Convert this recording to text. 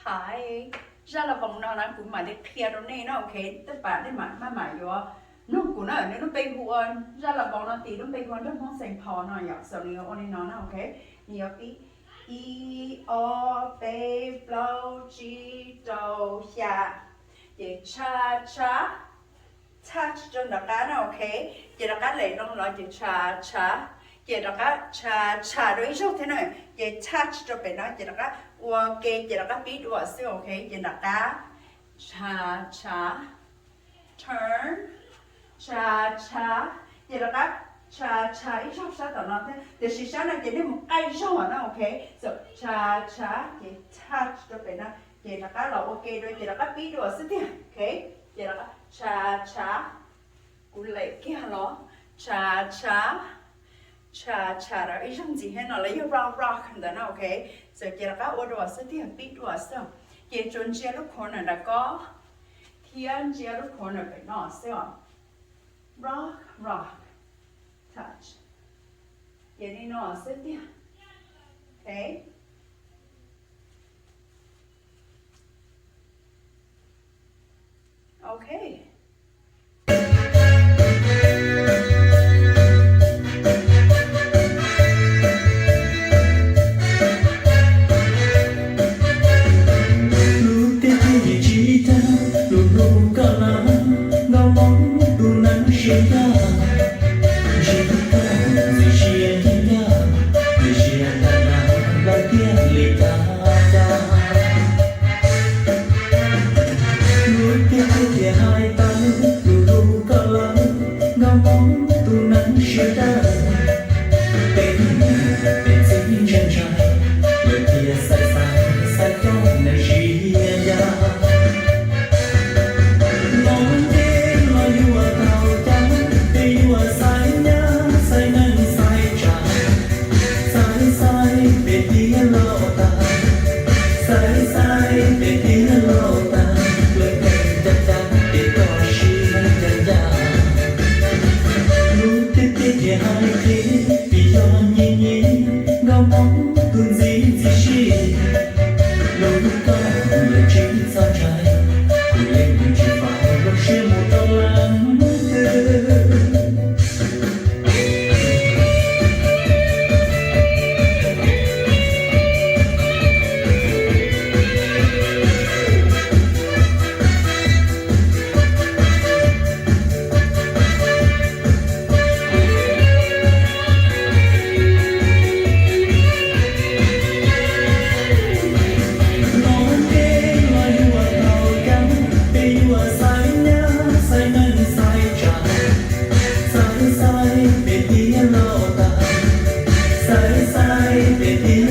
Zaj las voos no na kuv mam li qhia rau nej na, ok. Tej pab nej mam maj mam yuav nug kuv na, nws lub npe hu ua, zaj las voos no tis lub npe hu ua nraug Hmoob Saint Paul no yom. So nws yuav ua li no na, ok. Nws yuav pib ib, ob, peb, plaub, tsib, rau, xya, ces tsha, tsha, touch rau nram qab na, ok. Ces rov qab lem loo los ces tsha, tsha, ces rov qab tsha, tsha rau ib zaug thiab na, ces touch rau pem no ces rov qab ua ke ces rov qab pib dua xwb, ok. Ces nram qab tsha, tsha, turn, tsha, tsha, ces rov qab tsha, tsha ib zaug sab tom no thiab, tiam sis sab no ces nej mus qaij zaug na, ok. So tsha, tsha, ces touch rau pem no, ces rov qab los ua ke dua ces rov qab pib dua xwb tiag, ok. Ces rov qab tsha, tsha, kuv lem kiag los, tsha, tsha, tsha, tsha rau ib zaug ntxiv thiab no los yog rock, rock ntawd na, ok. So ces rov qab ua dua xwb tiag, pib dua xwb. Ces tsuas ntsia lub corner nram ko thiab ntsia lub corner pem no xwb os. Rock, rock, touch. Ces li no xwb tiag, ok. Ok. Lub tiaj tiaj yeej tsis tag, lub hlub koj lawm, nkauj Hmoob tus neeg siab ncaj, ntsib koj ntxim siab ncaj ncaj, ntsib siab ncaj ncaj, lawm tiag li cas cas. Lub tiaj tiaj hais tawm, lub hlub koj lawm, nkauj Hmoob tus neeg siab dawb, peb niam peb txiv ntshai ntshai, lawv thiaj xaiv xaiv xaiv coj neeg siab ncaj. Los ntev los yuav tau cas, peb yuav xaiv nyab xaiv neej xaiv tsav, xaiv xaiv peb tiag los tas, xaiv xaiv peb tiag los tas, lawv pheej cab cab peb toj siab ncaj ncaj. Lub tiaj tiaj ces hais qhia, vim yog nyias nyias, nkauj Hmoob tus ntxim ntxim siab. Lub koj lawm tsis txhob ntshai, kuv yeej tsis fav zoo siab mus rau leej twg. Los ntev los yuav tau cas, peb yuav xaiv nyab xaiv neej xaiv tsav, xaiv xaiv peb tiag los tas, xaiv xaiv peb tiag